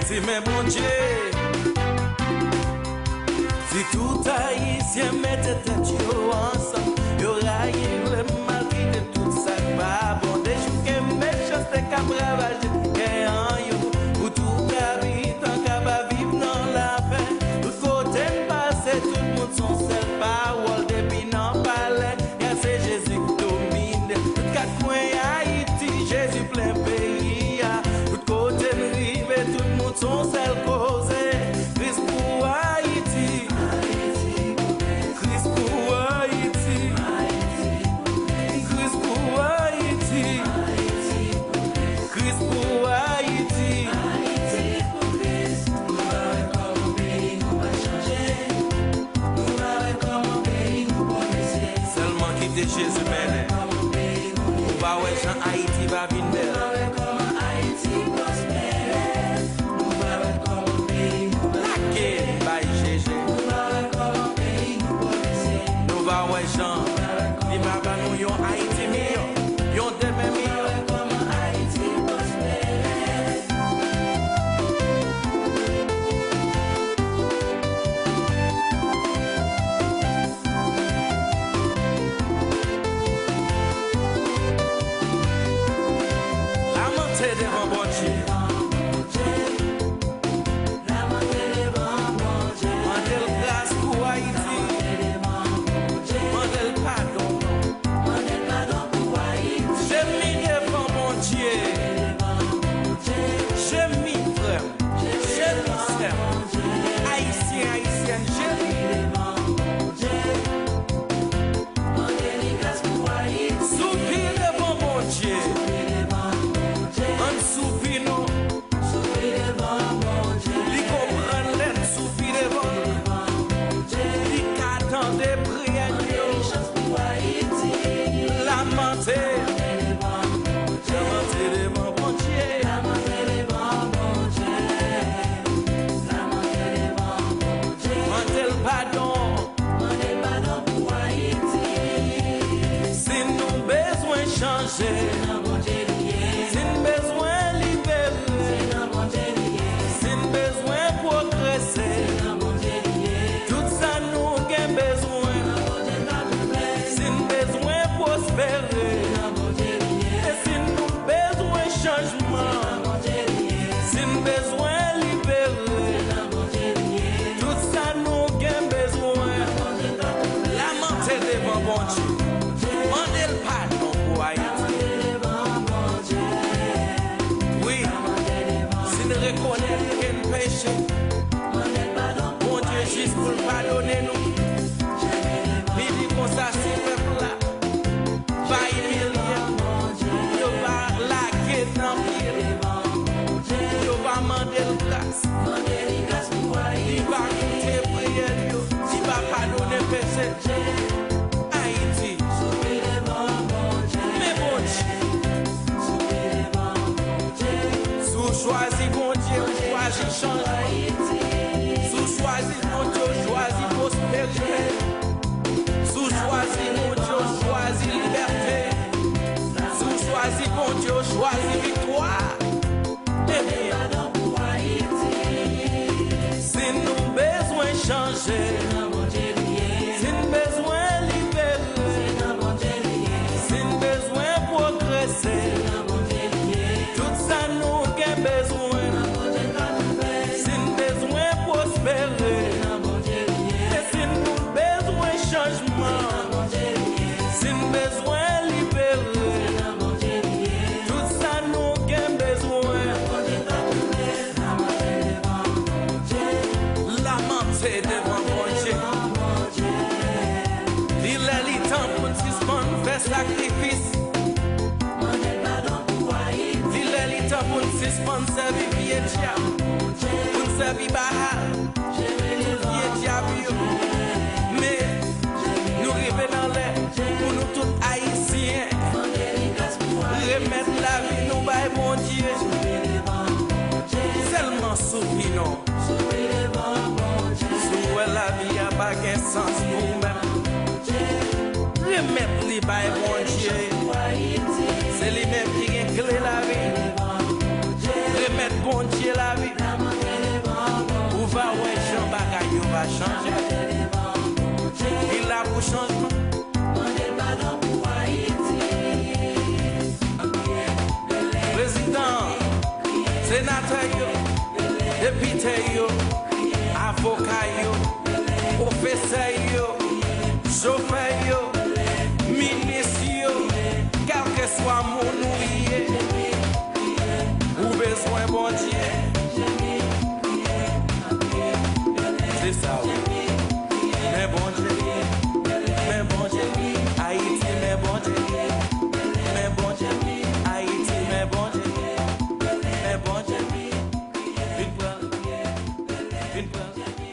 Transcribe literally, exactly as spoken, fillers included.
Si men Bondye, si tout Ayisyen mete tèt yo ansanm, yo rayi le mal, kite tout sa k pa bon, dechouke mechanste k ap ravaje kè an yo, pou tout abitan ka pa viv nan lapè. Tout kote n pase, tout moun son sèl pawòl, depi nan palè, ya se Jezi k domine. Tout kat kwen Ayiti, Jezi plen peyi a. Tout kote n rive, tout moun son sèl koze. Kris pou Ayiti. Kris pou Ayiti. Kris pou Ayiti. Kris pou Ayiti. Sèlman kite Jezi mennen. Ou pa wè jan Ayiti va vin bèl. Lage bay Jezi. Nou va wè jan li va ban nou yon Ayiti miyò, yon demen miyò. Lamante devan Bondye. Mande l gras pou Ayiti. Mande l padon. Jemi devan Bondye. Jemi, frè m. Jemi, sè m. Ayisyen, ayisyèn, jemi. Soupi devan Bondye. Ann soupi non. Li konprann lè n soupi devan l. Li ka tande priyè n yo. Lamante. Lamante devan Bondye. Mande l padon. Si nou bezwen chanje, si n bezwen libere, si n bezwen pwogrese, tout sa nou gen bezwen, si n bezwen pwospere, e si nou bezwen chanjman, si n bezwen libere, tout sa nou gen bezwen, lamante devan Bondye. Mande l padon pou Ayiti. Wi, si n rekonèt ke n peche, Bondye jis pou l padone nou. Li di konsa, si pèp la pa imilye l, yo va lage nan pye l, yo va mande l gras. Li va koute priyè l yo, li va padone peche. Ayiti, men Bondye. Si w chwazi Bondye, ou chwazi chanjman. Si w chwazi Bondye, ou chwazi pwosperite. Si w chwazi Bondye, ou chwazi libète. Si w chwazi Bondye, ou chwazi viktwa. Ebyen, si nou bezwen chanje, si n bezwen libere, si n bezwen pwogrese, tout sa nou gen bezwen, si n bezwen pwospere, e si nou bezwen chanjman, si n bezwen libere, tout sa nou gen bezwen. Lamante devan Bondye. Li lè li tan pou n sispann fè sakrifis. Li lè li tan pou n sispann sèvi vye dyab, pou n sèvi Baal, tout vye dyab yo. Men, nou rive nan lè pou nou tout Ayisyen remèt lavi nou bay Bondye. Sèlman soupi non. Si w wè lavi a pa gen sans pou ou menm, remèt li bay Bondye. Se li menm ki gen kle lavi. Remèt Bondye lavi. Chanje. Li la pou chanjman. Prezidan, senatè yo, depite yo, avoka yo, pwofesè yo, chofè yo, minis yo, kèlkeswa moun ou ye, ou bezwen Bondye. Se sa wi. Men Bondye, men Bondye, Ayiti, men Bondye, men Bondye, Ayiti, men Bondye, men Bondye, vin pran, vin pran.